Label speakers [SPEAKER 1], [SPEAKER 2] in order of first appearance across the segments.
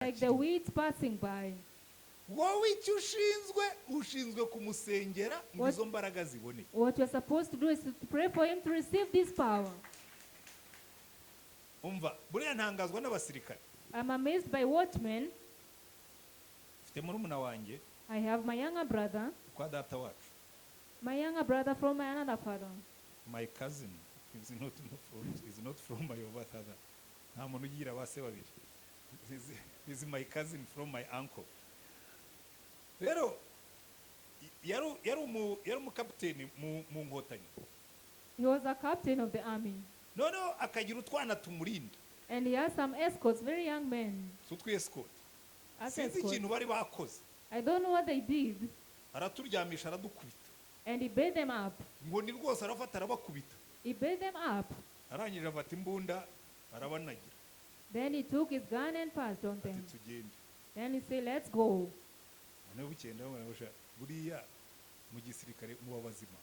[SPEAKER 1] Like the weeds passing by.
[SPEAKER 2] Wowe icyo ushinzwe, ushinzwe kumusengera ngo izo mbaraga ziboneke.
[SPEAKER 1] What you're supposed to do is to pray for him to receive this power.
[SPEAKER 2] Umva, buriya ntangazwa n'abasirikare.
[SPEAKER 1] I'm amazed by watchmen.
[SPEAKER 2] Mfite murumuna wanjye
[SPEAKER 1] I have my younger brother,
[SPEAKER 2] kwa data wacu.
[SPEAKER 1] My younger brother from my another father.
[SPEAKER 2] My cousin is not from my other father. Nta muntu ugira ba se babiri. Is my cousin from my uncle. Rero yari umukapiteni mu Nkotanyi.
[SPEAKER 1] He was a captain of the army.
[SPEAKER 2] Noneho akagira utwana tumurinda.
[SPEAKER 1] And he has some escorts, very young men.
[SPEAKER 2] Si utw'escort.
[SPEAKER 1] As
[SPEAKER 2] Sinzi
[SPEAKER 1] escorts.
[SPEAKER 2] ikintu bari bakoze.
[SPEAKER 1] I don't know what they did.
[SPEAKER 2] Araturyamisha, aradukubita.
[SPEAKER 1] And he beat them up.
[SPEAKER 2] Ngo ni rwose arafata arabakubita.
[SPEAKER 1] He beat them up.
[SPEAKER 2] Arangije afata imbunda arabanagira.
[SPEAKER 1] Then he took his gun and passed on
[SPEAKER 2] Ati
[SPEAKER 1] them.
[SPEAKER 2] tugende.
[SPEAKER 1] Then he said, "Let's go."
[SPEAKER 2] Noneho bukeye ndababwira ngo sha, buriya mu gisirikare muba bazima?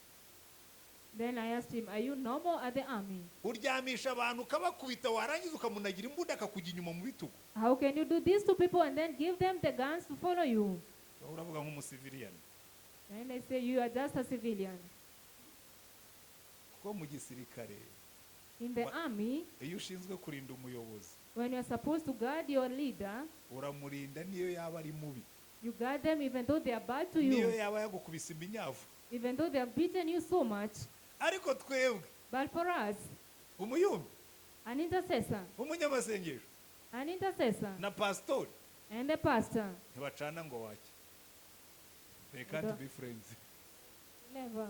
[SPEAKER 1] Then I asked him, "Are you normal at the army?
[SPEAKER 2] Uryamisha abantu ukabakubita, warangiza ukamunagira imbunda akakujya inyuma mu bitugu.
[SPEAKER 1] How can you do this to people and then give them the guns to follow you?"
[SPEAKER 2] Wowe uravuga nk'umusiviliyani.
[SPEAKER 1] Then they say, "You are just a civilian."
[SPEAKER 2] Kuko mu gisirikare,
[SPEAKER 1] In the army,
[SPEAKER 2] iyo ushinzwe kurinda umuyobozi,
[SPEAKER 1] when you are supposed to guard your leader,
[SPEAKER 2] uramurinda niyo yaba ari mubi,
[SPEAKER 1] you guard them even though they are bad to
[SPEAKER 2] niyo
[SPEAKER 1] you,
[SPEAKER 2] yaba yagukubise iminyavu.
[SPEAKER 1] Even though they have beaten you so much.
[SPEAKER 2] Ariko twebwe,
[SPEAKER 1] But for us,
[SPEAKER 2] umuyumbi,
[SPEAKER 1] an intercessor,
[SPEAKER 2] umunyamasengesho
[SPEAKER 1] an intercessor,
[SPEAKER 2] na pasitori
[SPEAKER 1] and a pastor,
[SPEAKER 2] ntibacana ngo wake. They can't be friends.
[SPEAKER 1] Never.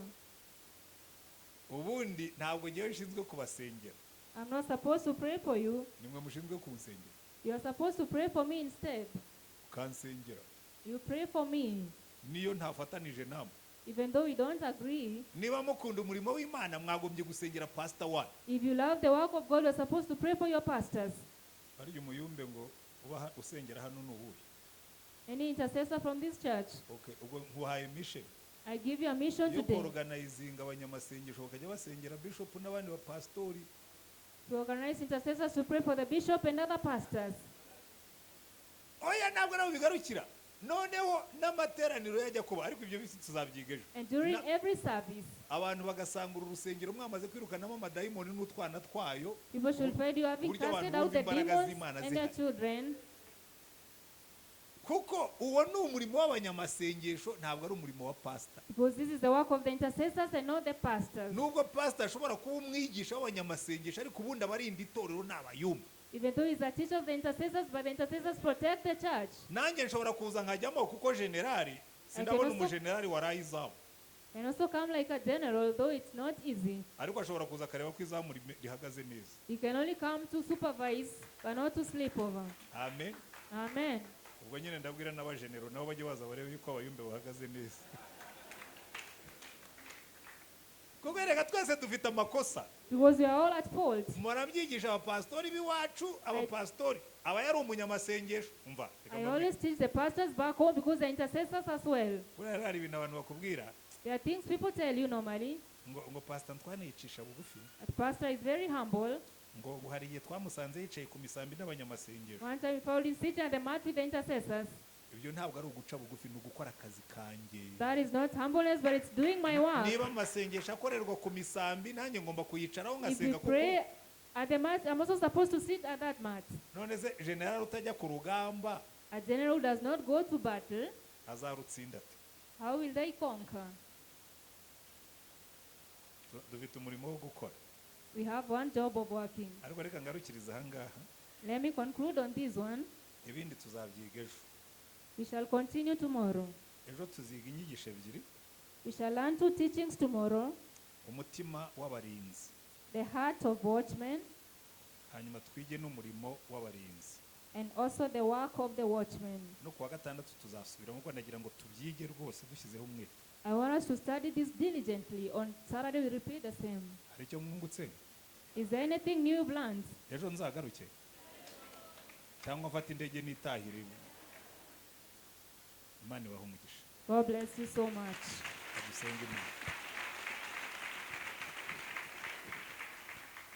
[SPEAKER 2] Ubundi ntabwo ngewe nshinzwe kubasengera.
[SPEAKER 1] I'm not supposed to pray for you.
[SPEAKER 2] Nimwe mushinzwe kunsengera.
[SPEAKER 1] You are supposed to pray for me instead.
[SPEAKER 2] Ukansengera.
[SPEAKER 1] You pray for me,
[SPEAKER 2] Niyo ntafatanije namwe.
[SPEAKER 1] Even though we don't agree.
[SPEAKER 2] Niba mukunda umurimo w'Imana, mwagombye gusengera pasita wanyu.
[SPEAKER 1] If you love the work of God, you're supposed to pray for your pastors.
[SPEAKER 2] Harya umuyumbe ngo uba usengera hano ni uwuhe?
[SPEAKER 1] Any intercessor from this church,
[SPEAKER 2] Okay, ubwo nkuhaye mission
[SPEAKER 1] I give you a mission
[SPEAKER 2] yo
[SPEAKER 1] today
[SPEAKER 2] kuorganizinga abanyamasengesho bakajya basengera bishop n'abandi bapasitori.
[SPEAKER 1] To organize intercessors to pray for the bishop and other pastors.
[SPEAKER 2] Oya, ntabwo nabo bigarukira. Noneho n'amateraniro yajya kuba, ariko ibyo bisi tuzabyiga ejo.
[SPEAKER 1] And during every service,
[SPEAKER 2] Abantu bagasanga uru rusengero mwamaze kwirukanamo amadayimoni n'utwana twayo.
[SPEAKER 1] People should find you having
[SPEAKER 2] Uburyo abantu
[SPEAKER 1] casted out
[SPEAKER 2] bumva
[SPEAKER 1] the
[SPEAKER 2] imbaraga
[SPEAKER 1] demons
[SPEAKER 2] z'Imana
[SPEAKER 1] and their
[SPEAKER 2] zihari.
[SPEAKER 1] Children.
[SPEAKER 2] Kuko uwo ni umurimo w'abanyamasengesho, ntabwo ari umurimo wa pasita.
[SPEAKER 1] Because this is the work of the intercessors and not the pastors.
[SPEAKER 2] Nubwo pasita ashobora kuba umwigisha w'abanyamasengesho, ariko ubundi abarinda itorero ni abayumva.
[SPEAKER 1] Even though he's a teacher of the intercessors, but the intercessors protect the church.
[SPEAKER 2] Nanjye nshobora kuza nkajyamo kuko generali sindabona umujenerali waraye izamu.
[SPEAKER 1] And also come like a general, though it's not easy.
[SPEAKER 2] Ariko ashobora kuza akareba ko izamu rihagaze neza.
[SPEAKER 1] He can only come to supervise, but not to sleep over.
[SPEAKER 2] Amen.
[SPEAKER 1] Amen.
[SPEAKER 2] Ubwo nyine ndabwira n'abajenero nabo bajye baza barebe yuko abayumbe bahagaze neza, kuko reka twese dufite amakosa.
[SPEAKER 1] Because we are all at fault.
[SPEAKER 2] Murabyigisha abapasitori b'iwacu, abapasitori aba yari umunyamasengesho, umva reka
[SPEAKER 1] I
[SPEAKER 2] mbabwire.
[SPEAKER 1] Always teach the pastors back home because they're intercessors as well.
[SPEAKER 2] Buriya hari ibintu abantu bakubwira
[SPEAKER 1] There are things people tell you normally.
[SPEAKER 2] ngo pasita Ntwane yicisha bugufi.
[SPEAKER 1] That pastor is very humble.
[SPEAKER 2] Ngo hari igihe twamusanze yicaye ku misambi n'abanyamasengesho.
[SPEAKER 1] One time we found him sitting at the mat with the intercessors.
[SPEAKER 2] Ibyo ntabwo ari uguca bugufi, ni ugukora akazi kanjye.
[SPEAKER 1] That is not humbleness, but it's doing my work.
[SPEAKER 2] Niba amasengesho akorerwa ku misambi, nanjye ngomba kuyicaraho
[SPEAKER 1] If we
[SPEAKER 2] nkasenga kuko
[SPEAKER 1] pray at the mat, I'm also supposed to sit at that mat.
[SPEAKER 2] None se generali utajya ku rugamba
[SPEAKER 1] A general does not go to battle.
[SPEAKER 2] Azarutsinda ate?
[SPEAKER 1] How will they conquer?
[SPEAKER 2] Dufite umurimo wo gukora.
[SPEAKER 1] We have one job of working.
[SPEAKER 2] Ariko reka ngarukirize ahangaha.
[SPEAKER 1] Let me conclude on this one.
[SPEAKER 2] Ibindi tuzabyiga ejo.
[SPEAKER 1] We shall continue tomorrow.
[SPEAKER 2] Ejo tuziga inyigisho ebyiri.
[SPEAKER 1] We shall learn two teachings tomorrow:
[SPEAKER 2] Umutima w'abarinzi,
[SPEAKER 1] the heart of watchmen
[SPEAKER 2] hanyuma twige n'umurimo w'abarinzi.
[SPEAKER 1] And also the work of the watchmen.
[SPEAKER 2] No kuwa gatandatu tuzasubiramo kuko ndagira ngo tubyige rwose dushyizeho umwete.
[SPEAKER 1] I want us to study this diligently. On Saturday, we repeat the same.
[SPEAKER 2] Hari icyo mwungutse?
[SPEAKER 1] Is there anything new you've learned?
[SPEAKER 2] Ejo nzagaruke cyangwa mfate indege nitahire. Imana ibahe umugisha.
[SPEAKER 1] God bless you so much.
[SPEAKER 2] Dusenge Imana.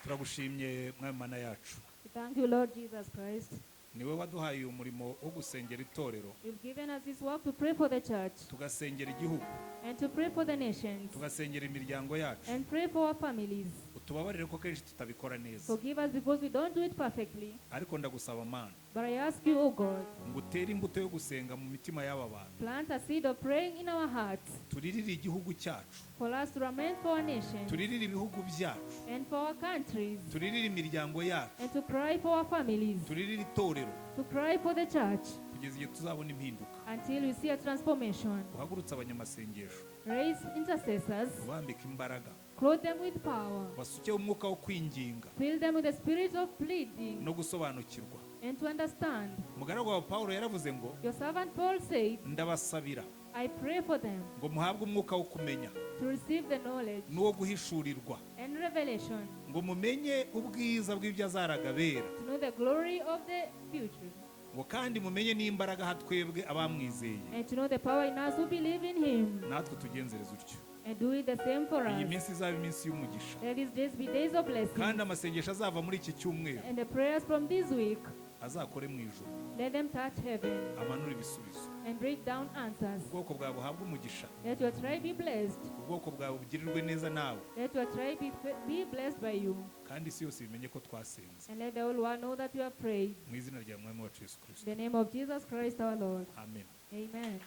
[SPEAKER 2] Turagushimye, Mwami Mana yacu.
[SPEAKER 1] We thank you, Lord Jesus Christ.
[SPEAKER 2] Niwe waduhaye uyu murimo wo gusengera itorero,
[SPEAKER 1] You've given us this work to pray for the church
[SPEAKER 2] tugasengera igihugu,
[SPEAKER 1] and to pray for the nations
[SPEAKER 2] tugasengera imiryango yacu.
[SPEAKER 1] And pray for our families.
[SPEAKER 2] Utubabarire ko kenshi tutabikora neza.
[SPEAKER 1] Forgive us because we don't do it perfectly.
[SPEAKER 2] Ariko ndagusaba Mana,
[SPEAKER 1] But I ask you, O God,
[SPEAKER 2] ngo utere imbuto yo gusenga mu mitima y'aba bantu,
[SPEAKER 1] plant a seed of praying in our hearts
[SPEAKER 2] turirire igihugu cyacu,
[SPEAKER 1] for us to lament for our nation
[SPEAKER 2] turirire ibihugu byacu,
[SPEAKER 1] and for our countries
[SPEAKER 2] turirire imiryango yacu,
[SPEAKER 1] and to cry for our families,
[SPEAKER 2] turirire itorero,
[SPEAKER 1] to cry for the church
[SPEAKER 2] kugeza igihe tuzabona impinduka.
[SPEAKER 1] Until we see a transformation.
[SPEAKER 2] Uhagurutse abanyamasengesho,
[SPEAKER 1] Raise intercessors,
[SPEAKER 2] ubambike imbaraga,
[SPEAKER 1] clothe them with power,
[SPEAKER 2] basukeho umwuka wo kwinginga
[SPEAKER 1] fill them with the spirit of pleading
[SPEAKER 2] no gusobanukirwa.
[SPEAKER 1] And to understand.
[SPEAKER 2] Umugaragu wawe Pawulo yaravuze ngo,
[SPEAKER 1] Your servant Paul said,
[SPEAKER 2] ndabasabira
[SPEAKER 1] "I pray for them
[SPEAKER 2] ngo muhabwe umwuka wo kumenya
[SPEAKER 1] to receive the knowledge
[SPEAKER 2] n'uwo guhishurirwa,
[SPEAKER 1] and revelation,
[SPEAKER 2] ngo mumenye ubwiza bw'ibyo azaraga abera,
[SPEAKER 1] to know the glory of the future,
[SPEAKER 2] ngo kandi mumenye n'imbaraga aha twebwe abamwizeye."
[SPEAKER 1] and to know the power in us who believe in him,"
[SPEAKER 2] Natwe tugenzereze utyo.
[SPEAKER 1] And do it the same for
[SPEAKER 2] Iyi
[SPEAKER 1] us.
[SPEAKER 2] minsi izaba iminsi y'umugisha.
[SPEAKER 1] Let these days be days of blessing,
[SPEAKER 2] Kandi amasengesho azava muri iki cyumweru
[SPEAKER 1] and the prayers from this week,
[SPEAKER 2] azakore mu ijuru,
[SPEAKER 1] let them touch heaven
[SPEAKER 2] amanure ibisubizo.
[SPEAKER 1] And bring down answers.
[SPEAKER 2] Ubwoko bwawe buhabwe umugisha.
[SPEAKER 1] Let your tribe be blessed.
[SPEAKER 2] Ubwoko bwawe bugirirwe neza nawe.
[SPEAKER 1] Let your tribe be blessed by you.
[SPEAKER 2] Kandi isi yose bimenye ko twasenze.
[SPEAKER 1] And let the whole world know that you have prayed.
[SPEAKER 2] Mu izina rya mwami wacu Yesu
[SPEAKER 1] In
[SPEAKER 2] Kirisito.
[SPEAKER 1] the name of Jesus Christ our Lord.
[SPEAKER 2] Amen.
[SPEAKER 1] Amen.